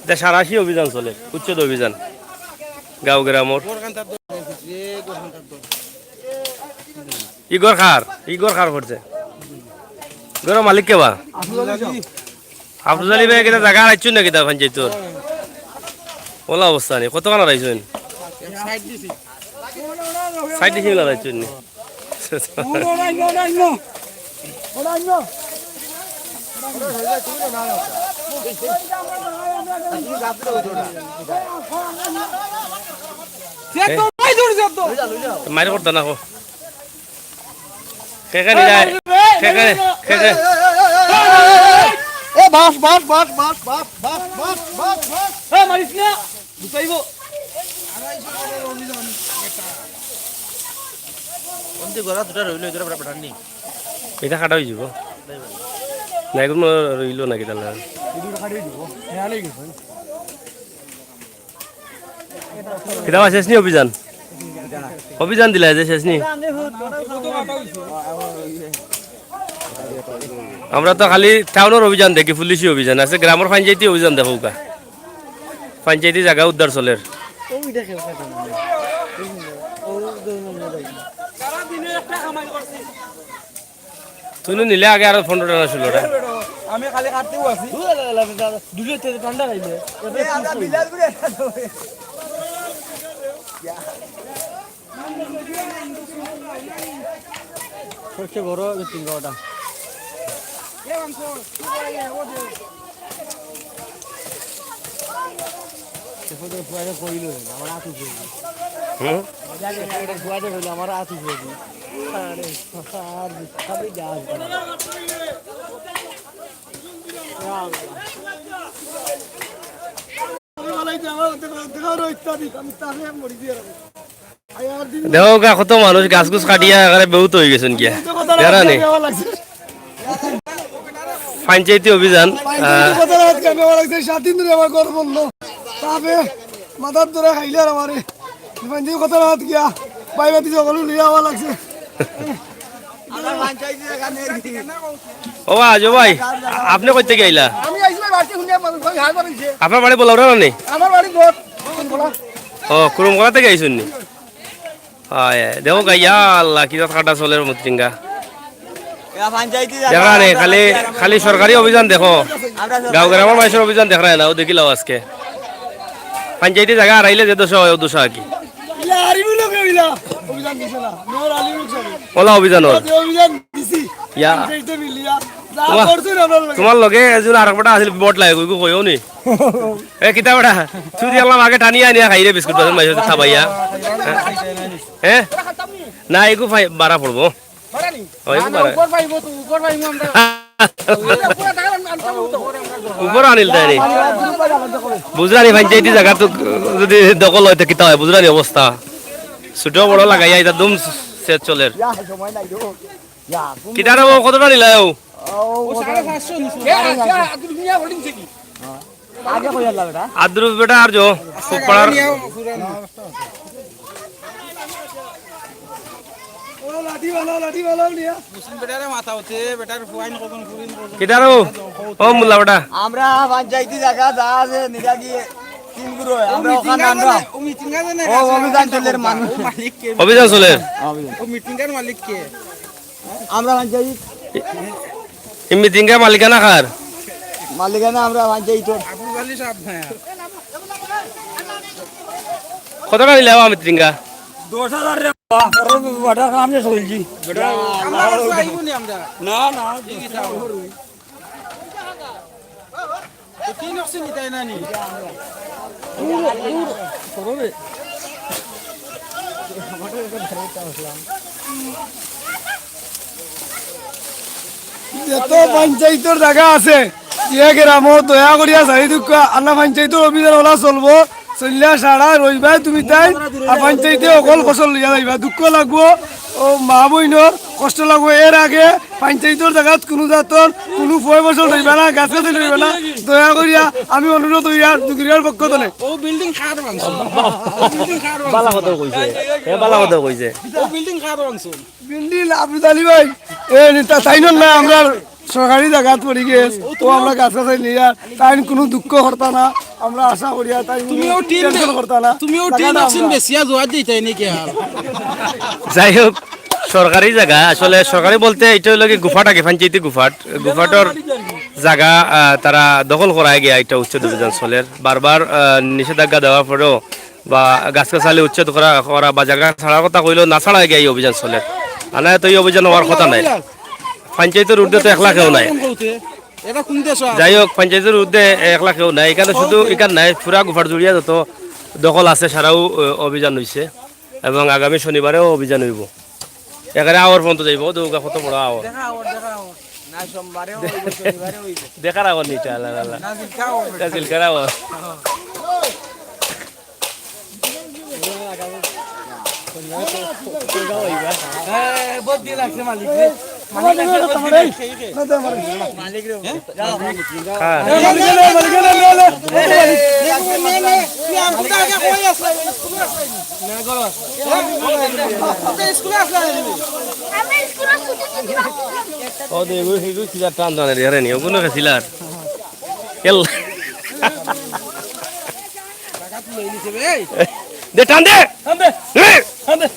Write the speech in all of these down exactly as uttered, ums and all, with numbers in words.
এটা সারাশি অভিযান চলে, উচ্ছেদ অভিযান। গাঁও গ্রামর। ই ঘর কার? ই ঘর কার পড়ছে? ঘরর মালিক কে বা? আফরোজ আলী ভাই, কিতা জাগা হারাইছইন না কিতা পঞ্চায়েতর? অলা অবস্থা নি, কতখান হারাইছইন? সাইড দিছি না হারাইছইন নি? মাইর করতা না কো। কে কে নিলা? কে কে? কে কে? এ বাস, বাস, বাস। এ মারিস না, গুছাইবো। কোনটি ঘোড়া দুটা রইল, এই দুটা বেটা পাঠাননি। এটা কাটা হয়ে যাব। না, এগুলো রইল নাকি তাহলে? এই দুটো কাটা হয়ে যাব। হ্যাঁ, আলাই গেছে। কিতা বা শেষ নি অভিযান? অভিযান দিলা যে শেষ নি? আমরা তো খালি টাউনর অভিযান দেখি, পুলিশি অভিযান আছে, গ্রামর পঞ্চায়েতি অভিযান দেখো কা। পঞ্চায়েতি জাগা উদ্ধার চলের। তুই নিলে আগে আরো পনেরোটা না ষোলোটা। আমি খালি কাটতেও আছি। দুশো ঠান্ডা খাইলে। সবচেয়ে বড় তিন ঘন্টা। হুম? দেখো গা, কত মানুষ গাছ গুছ কাটিয়া একেবারে বেহুত হয়ে গেছেন গিয়া। জানা নি? পঞ্চায়েতি অভিযান, আহ, সাত দিন ধরে আমার ঘর বললো। তাপে মাথার ধরে খাইলে আর আমারে। পঞ্চায়েতি কথা রাত গিয়া, ভাই ভাতি সকল লইয়া আওয়া লাগছে। ও ভাই, আজু ভাই, আপনি কই থাকি আইলা? আমি আইছি ভাই, বাড়িতে শুনে মানুষ ভাই হাল বাড়িছে। আপনার বাড়ি বলাউড়া না নি? আমার বাড়ি ঘর। ও, কুরুমকলা থাকি আইছইন নি? হয়, হয়। দেখো গা, ইয়া আল্লাহ, কি জাত কাটা চলের মতিরিঙ্গা। এরা পঞ্চায়েতি জাগা, দেখা নি, আমরা খালি, আমরা খালি সরকারি অভিযান দেখো। আমরা সরকারি গাঁও গ্রামর মানুষের অভিযান দেখা যায় না, ও দেখিলাও আজকে। পঞ্চায়েতি জাগা হারাইলে যে দশা হয়, ও দশা আর কি। ইলা আরিফুল হক ইলা অভিযান দিছে না। নোর আলী মুখ সাহেব। ওলা অভিযান ওর। যে অভিযান দিছি। ইয়া। পঞ্চায়েতে মিলিয়া। যা তোমার, করছেন আপনার লগে। তোমার লগে এজন আরেক বেটা আছিল, বট লাগে, কই, কই, কইও নি? এ, কিতা বেটা? চুরি আল্লাহ আগে টানিয়া আনিয়া খাইরে বিস্কুট বাজার মাইছে খাবাইয়া। হ্যাঁ? না, এগু ফাই-, বাড়া পড়বো। বাড়া নি? ও, এগু না, না, বাড়া। উপর পাইবো তো, উপর পাইবো আমরা। উপর আনিল তাই নি? বুঝলা নি, পঞ্চায়েতি জাগা তো যদি দখল হয়, তো কিতা হয়, বুঝলা নি অবস্থা? ছোট বড় লাগাইয়া, এটা দুম সেট চলের। কিতা রে, ও কতটা নিলা ও? ও সাড়ে পাঁচশো নিছে। আগে কই আনলা বেটা? আদ্রুপ বেটা আর জো, সুপার। ও লাঠি বানাও, লাঠি বানাও নিয়া। মুসলিম বেটারে মাথা হচ্ছে, বেটার ফুয়াইন কখন ফুরিন কখন। কিতা রে ও? ও মুল্লা বেটা। আমরা পঞ্চায়েতি জাগা যা আছে, নিকা গিয়ে তিন গুরু হয়। আমরা ওখানে আমরা। ও মিটিং আছে না, ও অভিযান চলের মানুষ। ও মালিক কে? অভিযান চলের। অভিযান। ও মিটিংর মালিক কে? আমরা মানছি। ই মিটিংর মালিকানা কার? মালিকানা আমরা মানছি তো। আবু আলী সাহেব না। কত টাকা নিলে বাবা মিটিংগা? দশ হাজার রে বাবা। ওটা কাম যে চলছি। আমরা আইবো নি আমরা। না, না। তো কি নকশা নিতাই না নি? যত পঞ্চায়েতর জাগা আছে, যে গ্রামো দয়া করিয়া চারি দুঃখ আল্লাহ পঞ্চায়েতর অভিযান ওলা চলবো, চলিয়া সারা রইবায় তুমি তাই, আর পঞ্চায়েতে অকল ফসল লইয়া যাইবা, দুঃখ লাগবো, ও মা বইনর কষ্ট লাগবো। এর আগে পঞ্চায়েতর জাগাত কুনু জাতর কুনু ফয় ফসল রইবা না, গাছ গাছালি রইবা না। দয়া করিয়া আমি অনুরোধ করিয়া দুগিরিয়ার পক্ষ তনে। ও বিল্ডিং কার ভাঙছে? ও বিল্ডিং কার ভাঙছে? বালা কথা কইছে। এ বালা কথা কইছে। ও বিল্ডিং কার ভাঙছে? বিল্ডিং আব্দুল আলী ভাই, এ নেতা সাইনর না, আমরা সরকারি জাগাত পড়ি গেছে, ও আমরা গাছ গাছাই নিয়া তাইন কুনু দুঃখ করতা না, আমরা আশা করিয়া তাইন কুনু তুমিও টিন বে-, tension করতা না। তুমিও টিন জাগাটা অক্সিন আমরা বেচিয়া জোয়ার দিতাই নাকি আর? যাই হোক, সরকারি জাগা, আসলে সরকারি বলতে ইটা অইলো কি গুফাট আগে, পঞ্চায়েতি গুফাট, গুফাটর জাগা, আহ, তারা দখল করায় গিয়া ইটা উচ্ছেদ অভিযান চলের। বারবার, আহ, নিষেধাজ্ঞা দেওয়ার পরেও বা গাছ গাছালি উচ্ছেদ করা, করা বা জাগা ছাড়ার কথা কইলেও না ছাড়ায় গিয়া ই অভিযান চলের। আর না তো ই অভিযান অওয়ার কথা নায়। পঞ্চায়েতর ঊর্ধ্বে তো একলা কেউ নাই। যাই হোক, পঞ্চায়েতর ঊর্ধ্বে একলা কেউ নাই। ইখানো শুধু ইখান নায়, পুরা গুফাট জুড়িয়া যত দখল আছে সারাউ, আহ, অভিযান অইছে এবং আগামী শনিবারেও অভিযান অইবো। একেবারে আওর পর্যন্ত যাইবো, ও দুগা কত বড় আওর। দেখার আওর নি ইটা, আল্লাহ, আল্লাহ। না, জিলকার আওর। এ, বহুত দিন লাগছে মালিক রে। মালিক লাগছে, বহুত দিন লাগছে। মালিক রে। হ্যাঁ? এ, মালিক রে, মালিক রে, নে, নে। এ, নে, নে, নে। তুই আমাকে আগে কই আসলে? স্কুলে আসলে নি? না, করো। তুই স্কুলে আসলে নি? ও দে, এগু, এগু কিলা টান টানে রে, রে নি, ওগুলো গেছিলার। এল। দে, টান দে। টান দে। দে। টান দে।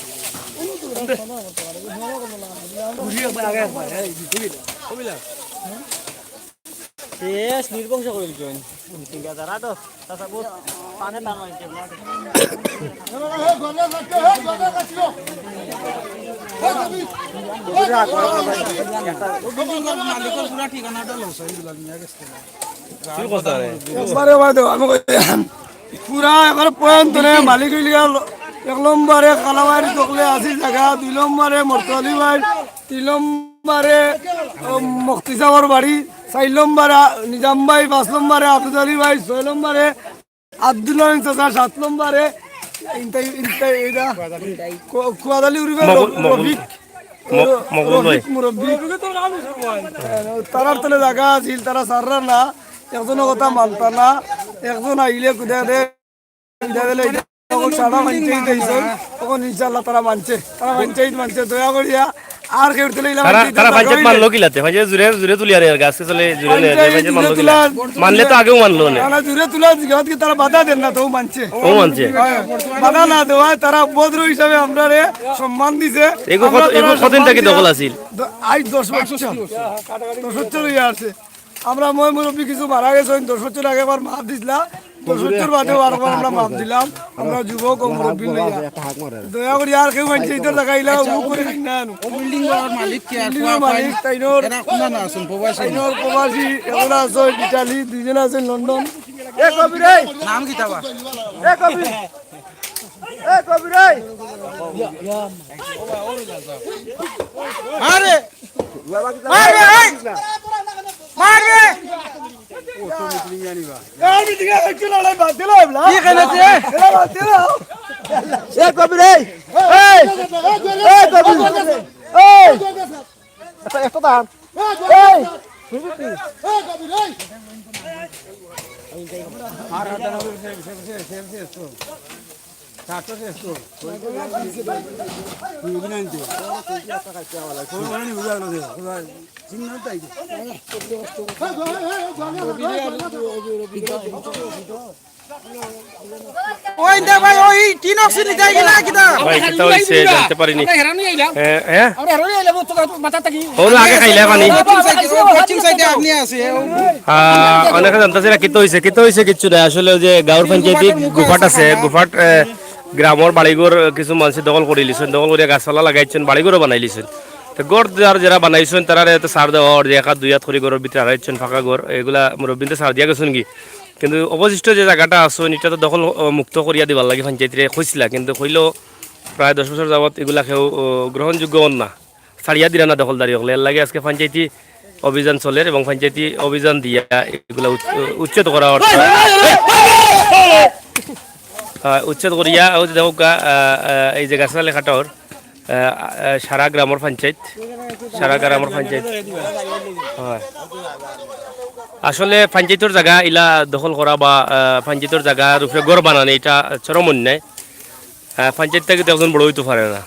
শেষ, নির্বংশ করে দিচ্ছেন। মালিকের পুরা ঠিকানাটা লো, সব এগুলা নিয়ে গেছে। একবারে বাদ দেও, আমি কই, পুরা একবারে পয়েন্ট ধরে মালিক অইলিগা। এক নম্বরে কালাবাড়ি দখলে আছিল জাগা, দুই নম্বরে মর্তলি ভাই, তিন নম্বরে, ও, মুক্তি সাবর বাড়ি, চার নম্বরে আ-, নিজাম ভাই, পাঁচ নম্বরে আব্দুল আলী ভাই, ছয় নম্বরে আব্দুল রহিম চাচা, সাত নম্বরে ইনতাই, ইনতাই, এইটা, কো-, কুয়াদ আলী উরফে মকবুল, র-, মকবুল। রফিক। ম-, র-, মকবুল ভাই। রফিক মুরব্বি। তারার তলে জাগা আছিল, তারা সাররা না, একজনর কথা মানতা না, একজন আইলে কুদা দে, কুদা দিলে এটা তখন সারা মানছেই তো এইসব, তখন ইনশাআল্লাহ তারা মানছে, তারা মানছেই মানছে, দয়া করিয়া আর কেউ তুলে ইলা তারা, মানছেই তারা না, পঞ্চায়েত মানলো কিলাতে? পঞ্চায়েত জুরে, জুরে তুলিয়া রে আর গাছ চলে জুরে নে, পঞ্চায়েত পঞ্চায়েত জুরে মানলো কিলা? তুলা। মানলে তো আগেও মানলো নে। তারা জুরে তুলা জিগাত কি তারা বাধা দেন না, তো মানছে। ও মানছে। হ্যাঁ, বাধা না দেওয়ায় তারা ভদ্র হিসাবে আমরারে সম্মান দিছে। এগু আমরা কত-, এগু তারা কতদিন সম্মান থাকি দিয়া দখল আছিল? দ-, আজ দশ বছর। দশ বছর হইয়া আছে। আমরা ময় মুরব্বি কিছু মারা গেছইন, দশ বছর আগে আবার মাফ দিছিলা। দশ বছর বাদে আরবার আমরা মাফ দিলাম। আমরা যুবক ও মুরব্বি লইয়া। দয়া করি আর কেউ মানছে ইতার জাগা ইলা ও করে না আনো। ও বিল্ডিং ঘরর মালিক কে আর বিল্ডিং ঘরর মালিক তাইনর এরা কোন না আছেন, প্রবাসী? তাইনর প্রবাসী, এগুলা আছে ইটালি, দুইজন আছে লন্ডন। এ কবির এই! নাম কিতা বা? এ কবির! এ কবির এই! আরে! মারবে, এই! মারবে! এই মিটিং এ একটু লড়াই বাদ দিল, এবলা। কি খেলেছে? এরা বাদ দিল। এ কবির, এই! এই! এই কবির! এই! একটা, একটা দাম। এই! ওই দে ভাই, ওই টিন অক্সিজেন নিতে গেলে কিতা? ভাই, কিতা হইছে? জানতে পারিনি। আমরা হেরানি আইলাম। হ্যাঁ, হ্যাঁ? আমরা হেরানি আইলাম, ও তো মাথা থাকি। ও না, আগে খাইলে পানি। পশ্চিম সাইডে, পশ্চিম সাইডে আপনি আছে। আহ, অনেকে জানতেছে না কিতা হইছে, কিতা হইছে কিচ্ছু নাই। আসলে ওই যে গাঁওর পঞ্চায়েতি গুফাট আছে, গুফাট, আহ, গ্রামর বাড়িঘর কিছু মানুষে দখল করি লিছেন, দখল করিয়া গাছপালা লাগাইছেন, বাড়িঘরও বানাই লিছেন। তো ঘর যার যারা বানাইছেন, তারা তো সার দেওয়া, যে এক হাত দুই হাত করি ঘরর ভিতরে হারাইছেন, ফাঁকা ঘর, এগুলা মুরব্বিনতে সার দিয়া গেছেন কি। কিন্তু অবশিষ্ট যে জায়গাটা আছে, এটা তো দখল, ও, মুক্ত করিয়া দিবার লাগি পঞ্চায়েতরে কইছিলা, কিন্তু কইলেও প্রায় দশ বছর যাবত এগুলা কেউ, ও, গ্রহণযোগ্য হন না, ছাড়িয়া দিরা না দখলদারি হকলে। এর লাগি আজকে পঞ্চায়েতি অভিযান চলের এবং পঞ্চায়েতি অভিযান দিয়া এগুলা উচ-, উচ্ছেদ করা অর্থ, আহ, উচ্ছেদ করিয়া, ওই যে দেখো গা, আহ, আহ, এই যে গাছালি কাটার, আহ, আহ, সারা গ্রামর পঞ্চায়েত, সারা গ্রামর পঞ্চায়েত। হয়। আসলে পঞ্চায়েতর জাগা ইলা দখল করা বা, আহ, পঞ্চায়েতর জাগার উপরে ঘর বানানি, এটা চরম অন্যায়। আহ, পঞ্চায়েত থাকি তো একজন বড় হইতে পারে না।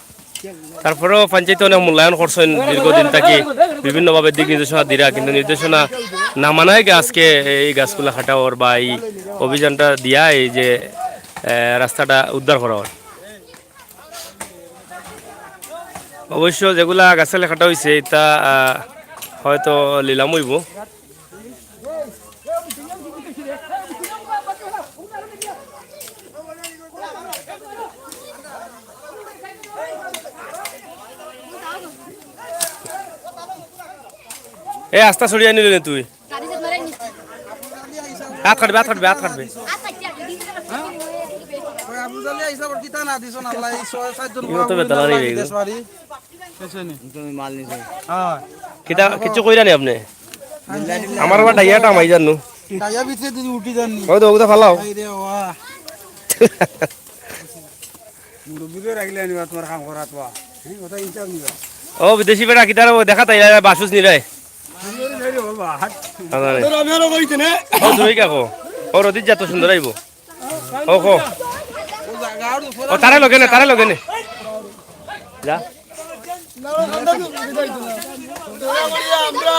তারপরেও পঞ্চায়েতে অনেক মূল্যায়ন করছইন, দীর্ঘদিন থাকি বিভিন্নভাবে দিক নির্দেশনা দিরা, কিন্তু নির্দেশনা না মানায় গিয়া আজকে এই গাছগুলা কাটা অর বা এই অভিযানটা দিয়া এই যে, আহ, রাস্তাটা উদ্ধার করা অর। অবশ্য যেগুলা গাছালি কাটা অইছে, ইতা, আহ, হয়তো লিলাম অইবো। এ, আস্তা ছড়িয়ে আনিলে নে তুই। হাত কাটবে, হাত কাটবে, হাত কাটবে। ওই আবু জালি আইসা আবার কিতা না দিছন আল্লাহ, এই ছয় সাতজন ইও তো বেতালা রে, দেশ বাড়ি। কিতা কিচ্ছু কইরা নি আপনে? আমার আবার ডাইয়াটা মাই জানু। ডাইয়া ভিতরে যদি উঠি জাননি। ওই তো, ওগুলো ফালাও। এই রে, ওয়া। মুরব্বিরে রাখলে আনিবা তোমার কাম করা তো। হ্যাঁ, ওটা ইনচার্জ নিবা। ও, বিদেশি বেটা, কিতার ও দেখা তাই, বাসুস নিরায়। সুন্দরী নাই রে বাবা, হাট। আরে। তোর আমি আরো কইতে নে। ও, জুই কাকো। ও, রদিত যা তো সুন্দর আইবো। ও, কো। ও, তারে লগে নে, তারে লগে নে। যা। দয়া করিয়া আমরা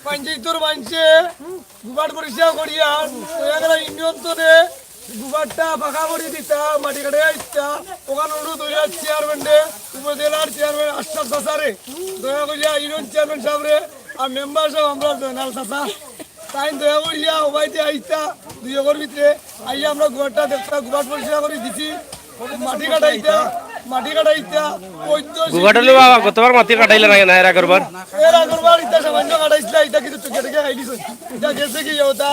পঞ্চায়েতর মানষে গুবাট পরিষ্কার করিয়া দয়া করে ইউনিয়ন তনে গুবাটটা ফাঁকা করি দিতা, মাটি কাটাই আইতা, ওখান অনুরোধ অইয়া চেয়ারম্যানরে, উপজেলার চেয়ারম্যান আশরাফ চাচারে, দয়া করিয়া ইউনিয়ন চেয়ারম্যান সাবরে, আর মেম্বার সাব আমরার জয়নাল চাচা, তাইন দয়া করিয়া ওবায়দি আইতা দুই একর ভিতরে, আইয়া আমরা গুবাটটা দেখতা, গুবাট পরিষ্কার করি দিছি, মাটি কাটাইতা, মাটি কাটাইতা, পঁয়ত্রিশ গুবাটলে বাবা, গতবার মাটি কাটাইলা না, না, এর আগের বার? এর আগের বার ইতা সামান্য কাটাইছিলা, ইতা কিন্তু টুকে টুকে খাইলিছে। ইতা গেছে কি ওটা?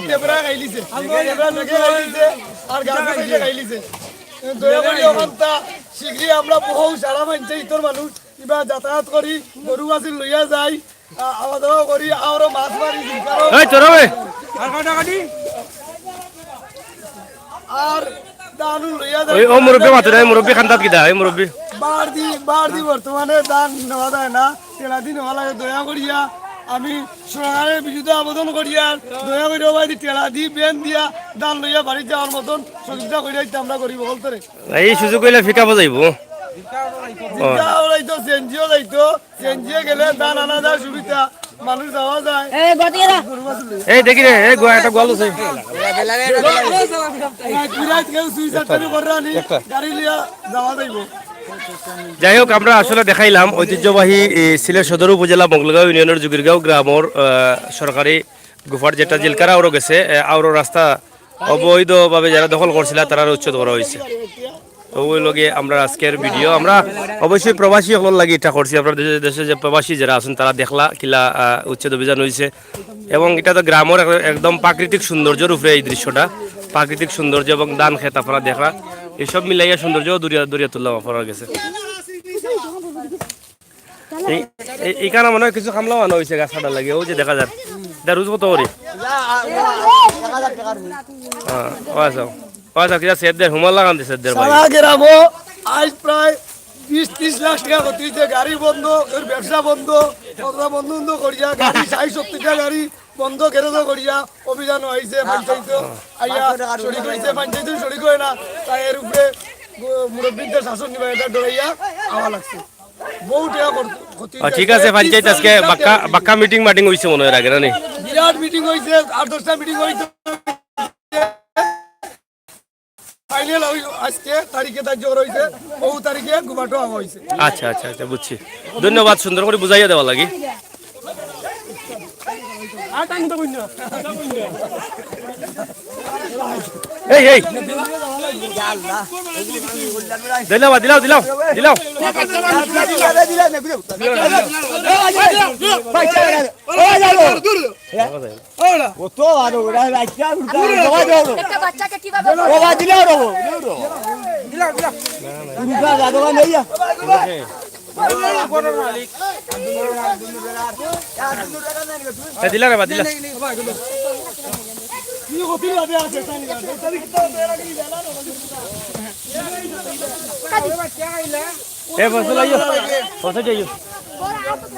টেপরা খাইলিছে। টেপরা টুকে খাইলিছে, আর গাছ খাইলিছে। দয়া করি ওখানটা শীঘ্রই আমরা বহু সারা মানছে ইতর মানুষ, ইবা যাতায়াত করি, গরু বাছুর লইয়া যাই, আ-, আওয়া যাওয়া করি, আরো মাছ মারি, শিকারও এই চলো বে। আর কাটাকাটি। আর ধান লইয়া যাই। ওই, ও মুরব্বি মাতুন, এই মুরব্বি খান্দাত কিতা, এই মুরব্বি। বারদি, বারদি বর্তমানে ধান নেওয়া যায় না, তেলাদি নেওয়া লাগে, দয়া করিয়া আমি সরকারের বিরুদ্ধে আবেদন করিয়া দয়া করিয়া ওবায়দি তেলাদি বেন দিয়া ধান লইয়া বাড়িত যাওয়ার মতন সহযোগিতা করিয়া দিতে আমরা গরিব হকলতরে। এই সুযোগ অইলে পিকআপও যাইবো। পিকআপও যাইতো, সিএনজিও যাইতো। সিএনজি গেলে ধান আনা যায় সুবিধা, মানুষ যাওয়া যায়। এ, গতি এরা। এই দেখি রে, এই গোয়া একটা গোয়াল আছে। বিরাট কেউ সুই চাটারি করে আনি, গাড়ি লিয়া যাওয়া যাইব। যাই হোক, আমরা আসলে দেখাইলাম ঐতিহ্যবাহী, এ, সিলেট সদর উপজেলা মঙ্গলগাঁও ইউনিয়নের জুগিরগাঁও গ্রামর, আহ, সরকারি গুফার যেটা জিলকারা আওরো গেছে, এ, আওরো রাস্তা অবৈধভাবে যারা দখল করছিলা, তারারে উচ্ছেদ করা হইছে। তো ওই লগে আমরা আজকের ভিডিও, আমরা অবশ্যই প্রবাসী হকলর লাগি ইটা করছি। আপনারা দেশে, দেশে যে প্রবাসী যারা আছেন, তারা দেখলা কিলা, আহ, উচ্ছেদ অভিযান হইছে। এবং ইটা তো গ্রামর এক-, একদম প্রাকৃতিক সৌন্দর্যর উপরে এই দৃশ্যটা, প্রাকৃতিক সৌন্দর্য এবং ধান খেত আপনারা দেখলা, এইসব মিলাইয়া সৌন্দর্য দরিয়া, দরিয়া তুললাম আপনার গেছে। এই, এই, এইখানে মনে হয় কিছু কামলা বানা হইছে গাছ কাটার লাগি, ওই যে দেখা যার। এটা রুজ কত করি? হ্যাঁ, ও আচ্ছা। ও আচ্ছা, কিতা সেদ্দের, হুমার লাগান দি সেদ্দের ভাই। সারা গ্রামো আজ প্রায় বিশ ত্রিশ লাখ টাকা ক্ষতি হইছে, গাড়ি বন্ধ, এর ব্যবসা বন্ধ, কতটা বন্ধ বন্ধ করিয়া, গাড়ি ষাট সত্তরটা গাড়ি বন্ধ, গ্যারেজও করিয়া, অভিযান হইছে, পঞ্চায়েত আইয়া শরিক হইছে, পঞ্চায়েত শরিক হয় না, তাই এর উপরে গো-, মুরব্বীদের শাসন নিবা, এটা ডরাইয়া আওয়া লাগছে। বউ টেকা কর-, ক্ষতি ও, ঠিক আছে, পঞ্চায়েত আজকে বাক্কা, বাক্কা মিটিং মাটিং হইছে মনে হয় আগে, না নি? বিরাট মিটিং হইছে, আট দশটা মিটিং হইছে। ফাইনাল হইল আজকে, তারিখে ধার্য করা হইছে, ও তারিখে গুবাটো আওয়া হইছে। আচ্ছা, আচ্ছা, আচ্ছা, বুঝছি। ধন্যবাদ, সুন্দর করে বুঝাইয়া দেওয়া লাগি। এই, এই। দিলাও, দিলাও, দিলাও, দিলাও। ও তো আরো ওরা রাখছে, আর উল্টা জমা দেবো। একটা বাচ্চাকে কিভাবে ও বাদ দিলে ওরা, দিলে ওরা। দিলাও, দিলাও। উল্টা জাদুঘর নেই। এ, দিলা রে বা, দিলা। এ, বসো, আইও। বসো, যাইও।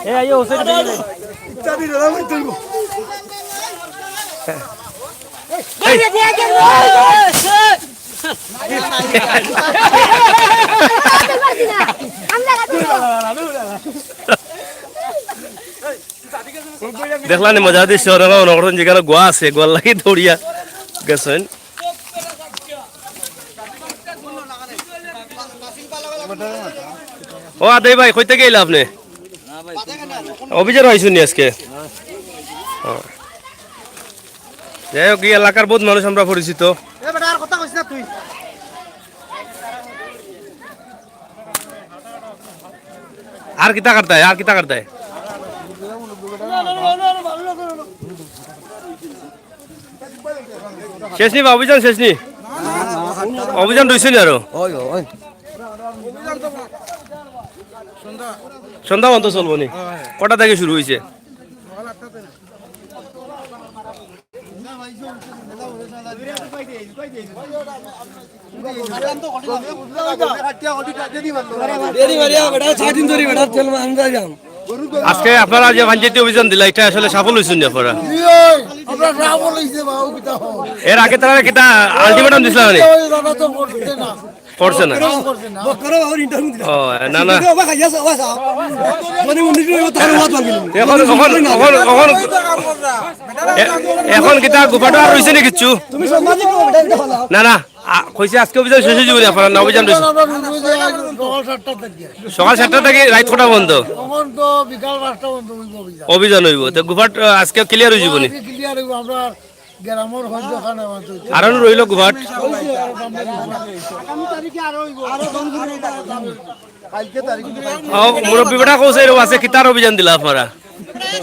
এ, আইও, বসো, যাইও। ইত্যাদি দাদা, ওই তুলবো। এই। দেখলাম নি মজা দিছে, ওরা মনে করছেন যেখানে গোয়া আছে, গোয়ার লাগি দৌড়িয়া গেছেন। ও আদে ভাই, কইতে গেলে আপনি? অফিসার হয়েছেন নি আজকে? ও। যাই হোক, এই এলাকার বহুত মানুষ আমরা পরিচিত। এ বেটা, আর কথা কইস না তুই। আর কিতা করতায়, আর কিতা করতায়? শেষ নি বা অভিযান শেষ নি? অভিযান রইছে নি আরো? ওই, ওই। সন্ধ্যা পর্যন্ত চলবো নি? কটা থেকে শুরু হইছে? আজকে আপনারা যে পঞ্চায়েতি অভিযান দিলা, এটা আসলে সফল হইছেন নি আপনারা? আমরা সফল হইছে বা, ও কিতা হয়? এর আগে তারা কিতা আলটিমেটাম দিছিলা নি? ওই দাদা তো করছে না। করছে না? করছে না। ও, না, না। এখন, এখন, এখন, এখন, এখন এ-, এখন কিতা গুফাটো আর রইছে নি কিচ্ছু? না, না। আ, কইছে আজকে অভিযান শেষ হয়ে যাবে নি আপনারা, না অভিযান রইছে? আমরা শুরু হইছে আজ সকাল সাতটা থেকে। সকাল সাতটা থেকে রাত কটা পর্যন্ত? তখন তো বিকাল পাঁচটা পর্যন্ত হইব অভিযান। অভিযান হইব। তো গুফাট, আ, আজকে ক্লিয়ার হয়ে যাবে নি? আজকে ক্লিয়ার হইব, আমরা গ্রামের হজ দোকানে আমার তো আরো রইল গুফাট। আগামী তারিখে আরো হইব। আরো দশ দিন হইব। ও, মুরব্বী বেটা কইছে এরকম আছে, কিতার অভিযান দিলা আপনারা?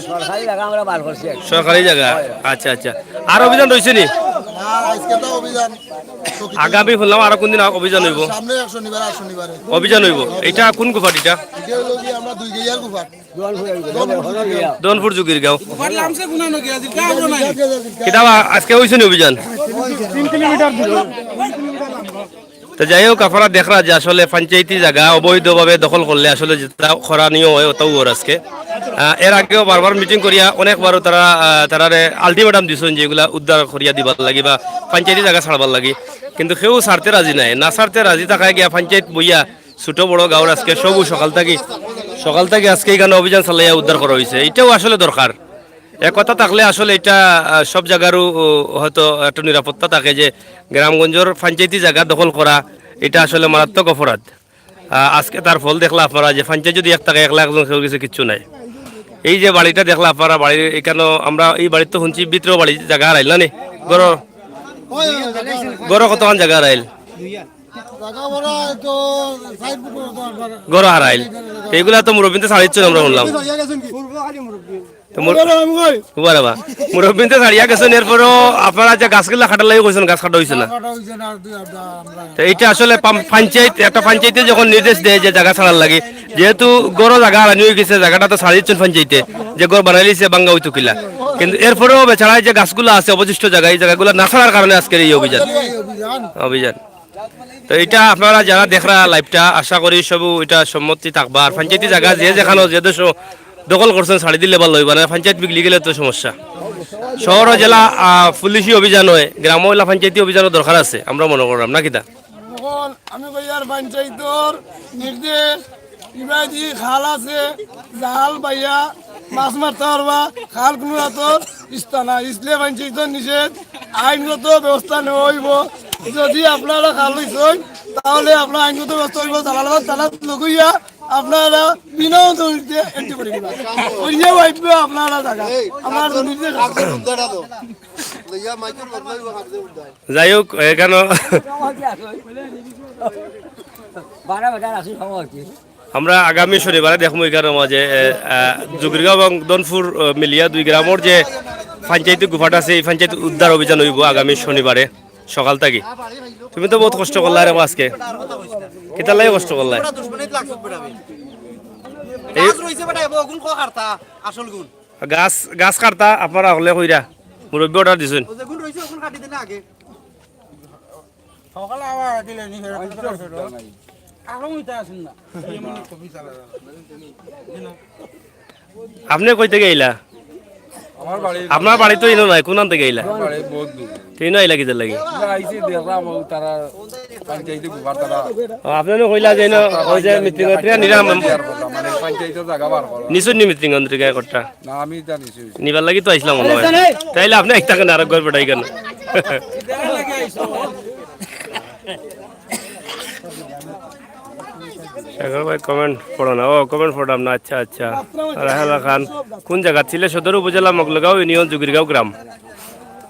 সরকারি জায়গা আমরা বার করছি আর কি। সরকারি জায়গা? আচ্ছা, আচ্ছা। আর অভিযান রইছে নি? না, আজকে তো অভিযান স্থগিত। আগামী শুনলাম আরো কোন দিন অভিযান হইব? সামনে এক শনিবার, আর শনিবারে। অভিযান হইব। এটা কোন গুফাট এটা? এটা হলো কি আমরা দুই গেইয়ার গুফাট। দনপুর যুগীর গাঁও। কিতা বা আজকে হইছে নি অভিযান? তো যাই হোক, আপনারা দেখরা যে আসলে পঞ্চায়েতি জায়গা অবৈধভাবে দখল করলে আসলে যেটা করানিও হয়, ওটাও ওর আজকে। আহ, এর আগেও বারবার মিটিং করিয়া অনেকবারও তারা, আহ, তারারে আলটিমেটাম দিছেন যে এগুলা উদ্ধার করিয়া দিবার লাগি বা পঞ্চায়েতি জায়গা ছাড়বার লাগি, কিন্তু কেউ ছাড়তে রাজি নাই। না ছাড়তে রাজি থাকায় গিয়া পঞ্চায়েত বইয়া ছোট বড় গাঁওর আজকে সবু সকাল থাকি, সকাল থাকি আজকে এখানে অভিযান চালাইয়া উদ্ধার করা হইছে। এটাও আসলে দরকার। এক কথা থাকলে আসলে এটা, আহ, সব জায়গারও, ও, হয়তো একটু নিরাপত্তা থাকে যে গ্রামগঞ্জর পঞ্চায়েতি জায়গা দখল করা, এটা আসলে মারাত্মক অপরাধ। আহ, আজকে তার ফল দেখলা আপনারা যে পঞ্চায়েত যদি এক থাকে, একলা একজন কেউর গেছে কিচ্ছু নাই। এই যে বাড়িটা দেখলা আপনারা, বাড়ির এখানে আমরা এই বাড়ির তো শুনছি ভিতরেও বাড়ি জায়গা হারাইল না নি? ঘরও, ঘরও কতখান জায়গা হারাইল? জায়গা বড় তো ষাট ফুট মতো আপনার। ঘরও হারাইল। তো এগুলা তো মুরব্বিন্তে ছাড়িচ্ছেন আমরা শুনলাম। তো মুর-, উবা রে বা, মুরব্বিন্তে ছাড়িয়া গেছেন, এরপরও আপনারা যে গাছগুলা কাটার লাগি কইছেন, গাছ কাটা হইছে না। কাটা হইছে না, আর দুই হাজার আমরা তো এইটা আসলে পাম-, পঞ্চায়েত, একটা পঞ্চায়েতে যখন নির্দেশ দেয় যে জায়গা ছাড়ার লাগি, যেহেতু ঘরও জায়গা হারানি হয়ে গেছে, জায়গাটা তো ছাড়িয়ে দিচ্ছেন পঞ্চায়েতে, যে ঘর বানাই লিছে ভাঙ্গা হইতো কিলা, কিন্তু এরপরেও বেচারায় যে গাছগুলা আছে অবশিষ্ট জায়গা, এই জায়গাগুলা না ছাড়ার কারণে আজকের এই অভিযান, অভিযান। তো এটা আপনারা যারা দেখরা liveটা, আশা করি সব এটা সম্মতি থাকবা। আর পঞ্চায়েতি জায়গা যে যেখানো যে দেশো দখল করছেন, ছাড়ি দিলে ভালা অইবা, না পঞ্চায়েত বিগলি গেলে তো সমস্যা। শহর ও জেলা, আহ, পুলিশি অভিযান হয়, গ্রাম ও এলা পঞ্চায়েতি অভিযানও দরকার আছে, আমরা মনে করলাম না কিতা? এখন আমি কই আর পঞ্চায়েতর নির্দেশ, ইবাদি খাল আছে, জাল বাইয়া মাছ মারতা পারবা, খাল কুনু আতর ইস্তা না, ইসলে পঞ্চায়েতর নিষেধ, আইনগত ব্যবস্থা নেওয়া হইব। যদি আপনারা খাল লইছইন, তাহলে আপনার আইনগত ব্যবস্থা হইব, জালালাবাদ থানাত লগইয়া আপনারা বিনা অনুমতিতে entry করে দিবা। ওইয়া ভাইবে আপনারা জায়গা। আমার নিজে কাছে উদ্ধার আলো। লইয়া মাইকের বদলাই ও হাতে উদ্ধার। যাই হোক, এখানো বারো বেটার আসল খবর কি? আমরা আগামী শনিবারে দেখমু এখানোর মাঝে, এ, আহ, জুগিরগাঁও এবং দনপুর, আহ, মিলিয়া দুই গ্রামর যে পঞ্চায়েতি গুফাটা আছে, এই পঞ্চায়েত উদ্ধার অভিযান হইব আগামী শনিবারে। সকাল থাকি। তুমি তো বহুত কষ্ট করলা রে আজকে। কিতার লাগি কষ্ট করলা? এই গাছ রইছে বেটা, এবার অগুন কো কাটতা, আসল গুণ। গাছ, গাছ কাটতা আপনারা হকলে কইরা। মুরব্বি order দিছইন। ও যেগুন রইছে, অগুন কাটি দেন আগে। সকালে আবার দিলে নি, ফেরত দিতে পারছো তো? আরো উঠে আসেন না। আপনি কই থাকি আইলা? আমার বাড়ি আপনার বাড়ি তো ইনো নাই, কোনান থাকি আইলা? আমার বাড়ি বহুত দূর। তো ইনো আইলা কিতার লাগি? আমরা আইছি, দেখলাম ও তারা পঞ্চায়েতে বুঝার তারা। ও, আপনে নু কইলা যে না, ওই যে মিটিং অর টিয়া নিরাম। মানে পঞ্চায়েতে জাগা বার করো। নিছইন নি মিটিং অর টিয়া একটা? না, আমি ইতা নিছি। নিবার লাগি তো আইছলাম মনে অয়। তাইলে আপনে একটা কেন আরক ঘর পাঠাই কেন? সাগর ভাই কমেন্ট পড়ো না। ও, কমেন্ট পড়লাম না। আচ্ছা, আচ্ছা। রাহেলা খান, কোন জাগা? সিলেট সদর উপজেলা মগলগাঁও ইউনিয়ন জুগিরগাঁও গ্রাম।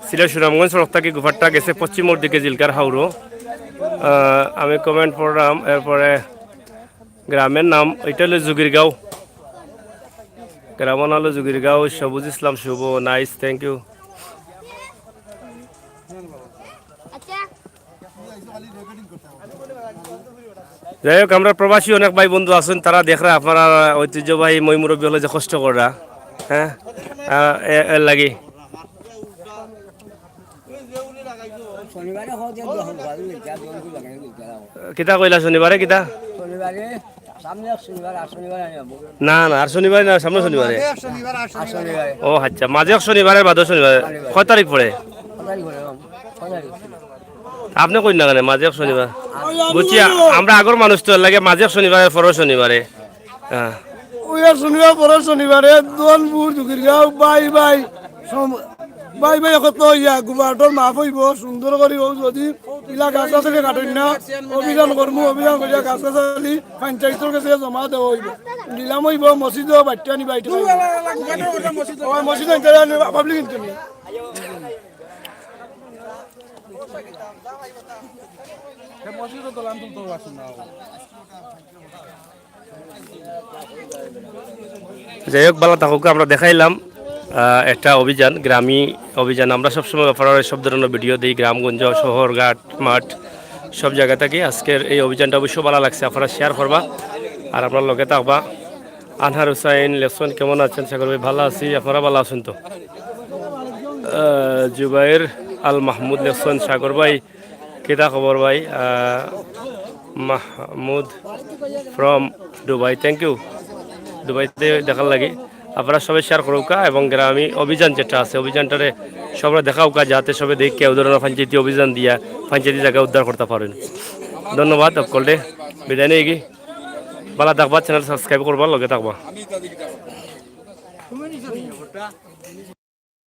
সিলেট সুনামগঞ্জ সড়ক থাকি গুফারটা গেছে পশ্চিমর দিকে জিলকার হাওরো। আহ, আমি কমেন্ট পড়লাম, এরপরে গ্রামের নাম, এটা হলো জুগিরগাঁও। গ্রামর নাম হলো জুগিরগাঁও, সবুজ ইসলাম শুভ, nice, thank you। যাই হোক, আমরা প্রবাসী অনেক ভাই বন্ধু আছইন, তারা দেখরা আপনারা ঐতিহ্যবাহী ময় মুরব্বী অকলে যে কষ্ট কররা, হ্যাঁ, আহ, এ-, এর লাগি। শনিবারে হোক, যে দশ বারো লিটার জল লাগাই দিতে হবে। কিতা কইলা শনিবারে কিতা? শনিবারে, সামনে এক শনিবার, আর শনিবার আমি যাবো। না, না, আর শনিবারে না, সামনে শনিবারে। মাঝে এক শনিবার, আর আর শনিবারে। শনিবারে। ও আচ্ছা, মাঝে এক শনিবারে, বাদে শনিবারে। শনিবারে। কয় তারিখ পড়ে? কয় তারিখ পড়ে, বাবু? কয় তারিখ? আপনে কইন না কেনে, মাঝে এক শনিবার? আর বুঝছি, আমরা আগর মানুষ তো লাগে মাঝে এক শনিবারে, পরের শনিবারে। হ্যাঁ। ওই আর শনিবার, পরের শনিবারে দনপুর, জুগিরগাঁও, ভাই ভাই, সম-, ভাই ভাই একত্র হইয়া গুবাটর মাফ হইব, সুন্দর করি হইব। যদি ইলা গাছ গাছালি কাটেন না, অভিযান করমু, অভিযান করিয়া গাছ গাছালি পঞ্চায়েতর কাছে জমা দেওয়া হইব, নিলাম হইব, মসজিদও বাট্টা নিবা, এটা পাবলিক কিন্তু নেই। যাই হোক, ভালা থাকুক। আমরা দেখাইলাম, আহ, একটা অভিযান, গ্রামী অভিযান। আমরা সবসময় আপনারারে সব ধরনের ভিডিও দেই, গ্রামগঞ্জ, শহর, ঘাট, মাঠ, সব জায়গা থাকি। আজকের এই অভিযানটা অবশ্য ভালা লাগছে, আপনারা শেয়ার করবা আর আপনারা লগে থাকবা। আনহার হুসাইন লেখছইন, কেমন আছেন সাগর ভাই? ভালা আছি, আপনারা ভালা আছইন তো? আহ, জুবাইর আল মাহমুদ লেখছইন, সাগর ভাই, কিতা খবর ভাই? আহ, Mahmud from Dubai, thank you। দুবাইতে দেখার লাগি। আপনারা সবাই শেয়ার করউক্কা এবং গ্রামী অভিযান যেটা আছে, অভিযানটারে সবরে দেখাউক্কা, যাতে সবে দেখি কেউ ধরনের পঞ্চায়েতি অভিযান দিয়া পঞ্চায়েতি জাগা উদ্ধার করতা পারেন। ধন্যবাদ সকলরে, বিদায় নেই কি? ভালা থাকবা, চ্যানেল সাবস্ক্রাইব করবা, লগে থাকবা।